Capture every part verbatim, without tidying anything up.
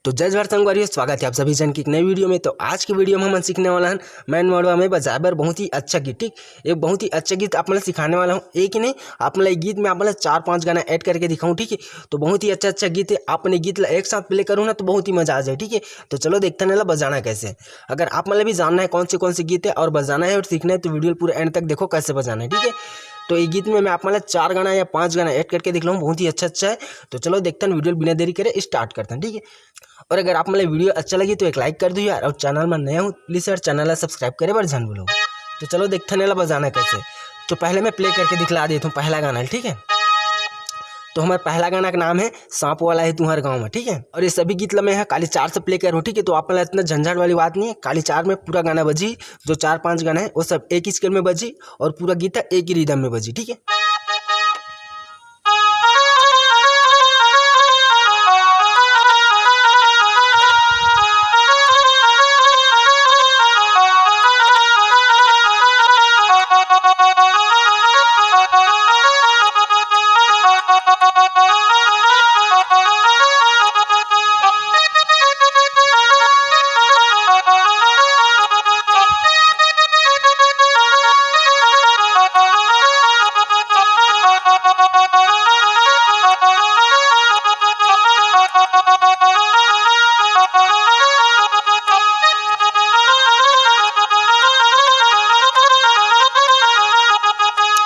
तो जय जोहार संगवारी हो, स्वागत है आप सभी जन की एक नई वीडियो में। तो आज की वीडियो में हमन सीखने वाला हन मैन मड़वा में बजाए बर बहुत ही अच्छा गीत, ठीक। ये बहुत ही अच्छा गीत आप मन ला सिखाने वाला हूँ। एक ही नहीं, आप मन ला ये गीत में आप मन ला चार पाँच गाना ऐड करके दिखाऊँ, ठीक है। तो बहुत ही अच्छा अच्छा गीत है, आप मन ये गीत ला एक साथ प्ले करो ना तो बहुत ही मजा आ जाए, ठीक है। तो चलो देखते हैं ना बजाना कैसे। अगर आप मन ला भी जानना है कौन से कौन से गीत है और बजाना है और सीखना है तो वीडियो पूरा एंड तक देखो कैसे बजाना है, ठीक है। तो ये गीत में मैं आप मन ला चार गाना या पाँच गाना ऐड करके दिखलाऊँ, बहुत ही अच्छा अच्छा है। तो चलो देखते हैं, वीडियो बिना देरी करे स्टार्ट करते हैं, ठीक है। और अगर आप मन ला वीडियो अच्छा लगी तो एक लाइक कर दो यार, और चैनल में नया हो प्लीज यार चैनल ला सब्सक्राइब करे बर झन भूलो। तो चलो देखते हैं ना बजाना कैसे। तो पहले मैं प्ले करके दिखला देता हूँ पहला गाना, ठीक है। तो हमारे पहला गाना का नाम है सांप वाला है तुम्हारे गाँव में, ठीक है। और ये सभी गीत ला मैं यहाँ काली चार से प्ले करूँ, ठीक है। तो आप मन ला इतना झंझट वाली बात नहीं है, काली चार में पूरा गाना बजी, जो चार पाँच गाना है वो सब एक ही स्केल में बजी और पूरा गीत है एक ही रिदम में बजी, ठीक है।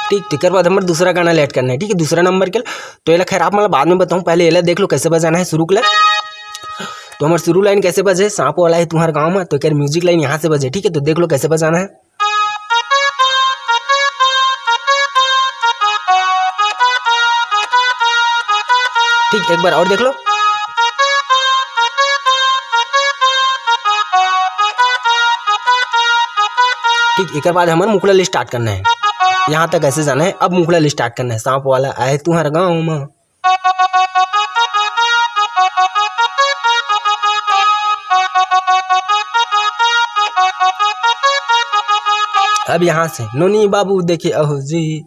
ठीक, तेकर बाद हमर दूसरा गाना ले ऐड करना है, ठीक है, दूसरा नंबर के। तो एला खैर आप मन ला बाद में बताऊँ, पहले एला देख लो कैसे बजाना है शुरू के ला। तो हमर शुरू लाइन कैसे बजे, सांप वाला है तुम्हारे गाँव में, तो एकर म्यूजिक लाइन यहाँ से बजे, ठीक है। तो देख लो कैसे बजाना है। ठीक, एक बार और देख लो। ठीक, एकर बाद हमन मुखड़ा ले स्टार्ट करना है। यहाँ तक ऐसे जाना है। अब मुखड़ा ले स्टार्ट करना है, सांप वाला आए तुम्हारे गाँव में। अब यहाँ से नोनी बाबू देखे अहो जी।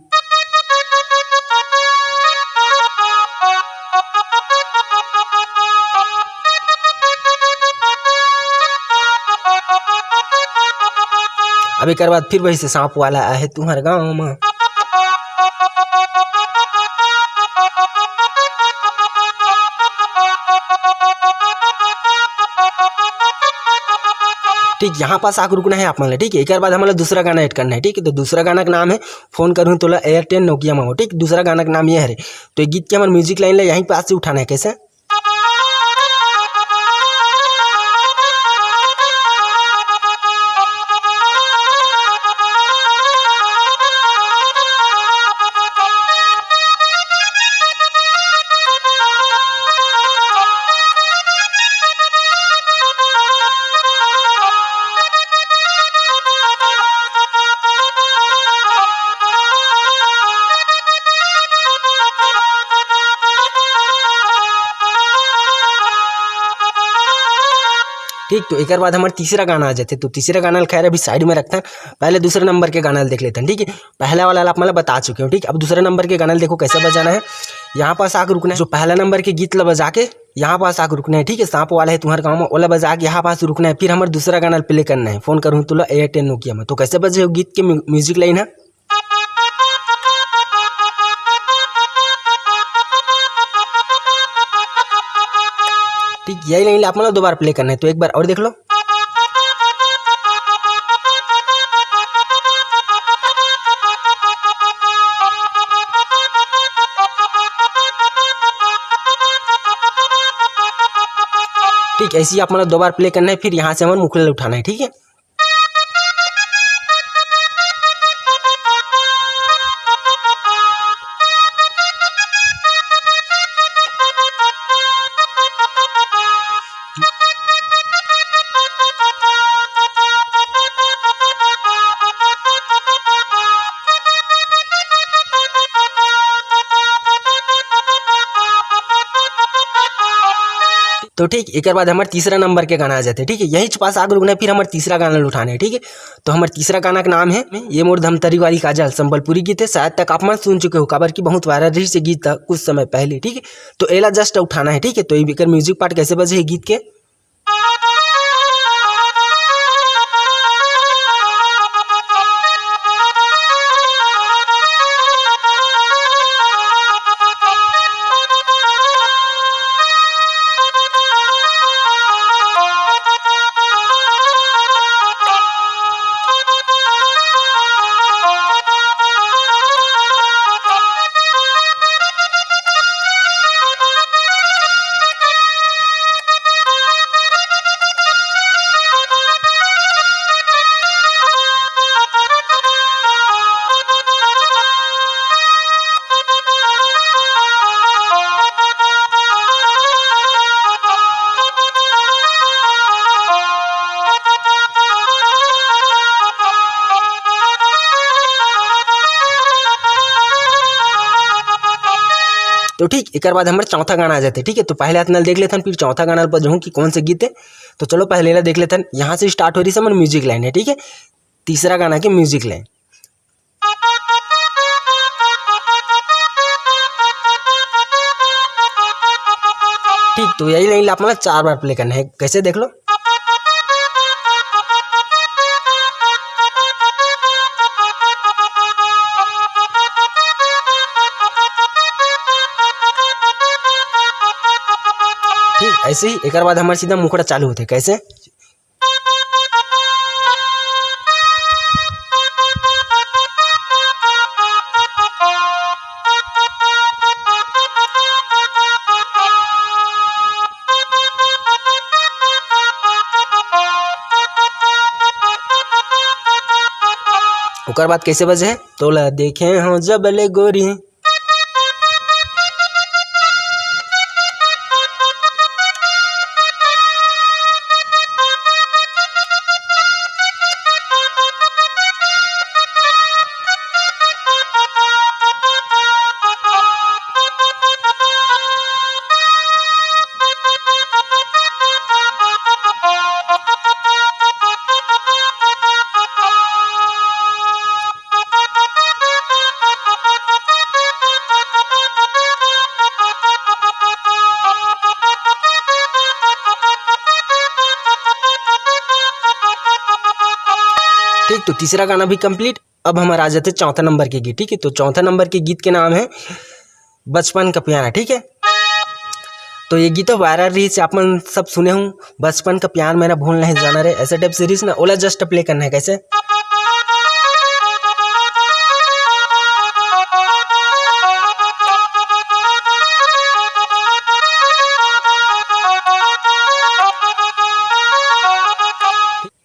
अब एकर बाद फिर वही से सांप वाला आहे तुम्हारे गाँव में। ठीक, यहाँ पास आके रुकना है आप मन ला, ठीक है। एकर बाद हमन ला दूसरा गाना ऐड करना है, ठीक है। तो दूसरा गाना का नाम है फोन करूँ तोला एयरटेल नोकिया मामा, ठीक। दूसरा गाना का नाम ये हरे। तो ये गीत के हमर म्यूजिक लाइन ला यहीं पास से उठाना है। कैसे? ठीक, तो एकर बाद हमर तीसरा गाना आ जाथे। तो तीसरा गाना ल खैर अभी साइड में रखथन, पहले दूसरे नंबर के गाना ल देख लेथन, ठीक है। पहला वाला ल आप मन ल बता चुके हो, ठीक। अब दूसरे नंबर के गाना ल देखो कैसे बजाना है। यहाँ पास आके रुकना है, जो पहला नंबर के गीत ल बजा के यहाँ पास आके रुकना है, ठीक है। सांप वाला है तुम्हारे गाँव में, ओला बजा के यहाँ पास रुकना है। फिर हमर दूसरा गाना ल प्ले करना है, फोन करूँ तोला एयरटेल नोकिया में। तो कैसे बजे हो गीत के म्यू-, म्यूजिक लाइन है। ठीक, यही लाइन आप मन ला दो बार प्ले करना है, तो एक बार और देख लो। ठीक, ऐसे ही आप मन ला दो बार प्ले करना है, फिर यहाँ से हमन मुखड़ा ल उठाना है, ठीक है। तो ठीक, एकर बाद हमर तीसरा नंबर के गाना आ जाथे, ठीक है। यही पास आग रुकना है, फिर हमर तीसरा गाना ल उठाना है, ठीक है। तो हमर तीसरा गाना के नाम है ये मोर धमतरी वाली काजल, संबलपुरी गीत है, शायद तक आप मन सुन चुके हो, काबर कि बहुत वायरल रही से गीत था कुछ समय पहले, ठीक है। तो एला जस्ट उठाना है, ठीक है। तो एकर म्यूजिक पार्ट कैसे बजे है गीत के। तो ठीक एकर बाद हमर चौथा गाना आ जाथे, ठीक है। तो पहले अतना ल देख लेथन, फिर चौथा गाना ल बजाहूँ कि कौन से गीत है। तो चलो पहले ला देख लेथन, यहाँ से स्टार्ट हो रही से हमर म्यूजिक लाइन है, ठीक है, तीसरा गाना के म्यूजिक लाइन। ठीक, तो यही लाइन ला आप मन ला चार बार प्ले करना है। कैसे, देख लो। ठीक, ऐसे ही एकर बाद हमर सीधा मुखड़ा चालू होथे। कैसे? ओकर बाद कैसे बजे हे? तोला देखे हूँ जब ले गोरी। ठीक, तो तीसरा गाना भी कंप्लीट। अब हमर आ जाथे चौथा नंबर के गीत, ठीक है। तो चौथा नंबर के गीत के नाम है बचपन का प्यार, ठीक है। तो ये गीत वायरल रही से आप मन सब सुने हूँ, बचपन का प्यार मेरा भूल नहीं जाना रे, ऐसे टाइप से रहिस ना, ओला जस्ट प्ले करना है। कैसे?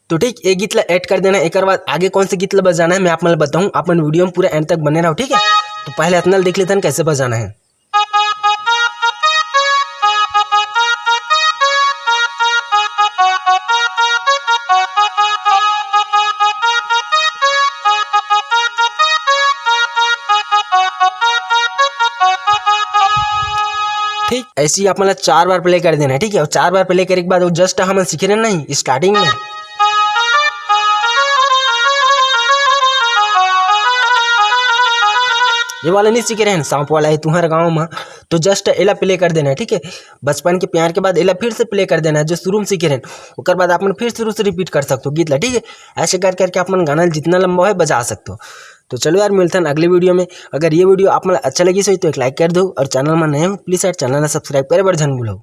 तो ठीक, ये गीत ला ऐड कर देना। एकर बाद आगे कौन से गीत ला बजाना है, मैं आप मन ला बताऊँ। आप मन वीडियो में पूरा एंड तक बने रहो, ठीक है। तो पहले अतना ल देख लेथन, कैसे बजाना है। ठीक, ऐसे ही आप मन ला चार बार प्ले कर देना है, ठीक है। और चार बार प्ले करे के बाद वो जस्ट हमन सीखे रहे नहीं स्टार्टिंग में, ये वाला नहीं सीखे रहे, सांप वाला है तुम्हारे गाँव में, तो जस्ट एला प्ले कर देना है, ठीक है। बचपन के प्यार के बाद एला फिर से प्ले कर देना है, जो शुरू में सीखे रहे, ओकर बाद आप मन फिर शुरू से रिपीट कर सकते हो गीत ला, ठीक है। ऐसे कर करके आप मन गाना जितना लंबा है बजा सकते हो। तो चलो यार, मिलथन अगले वीडियो में। अगर ये वीडियो आप मन ला अच्छा लगिस होही तो एक लाइक कर दो, और चैनल में नए हो प्लीज यार चैनल ला सब्सक्राइब करे बर झन भूलो।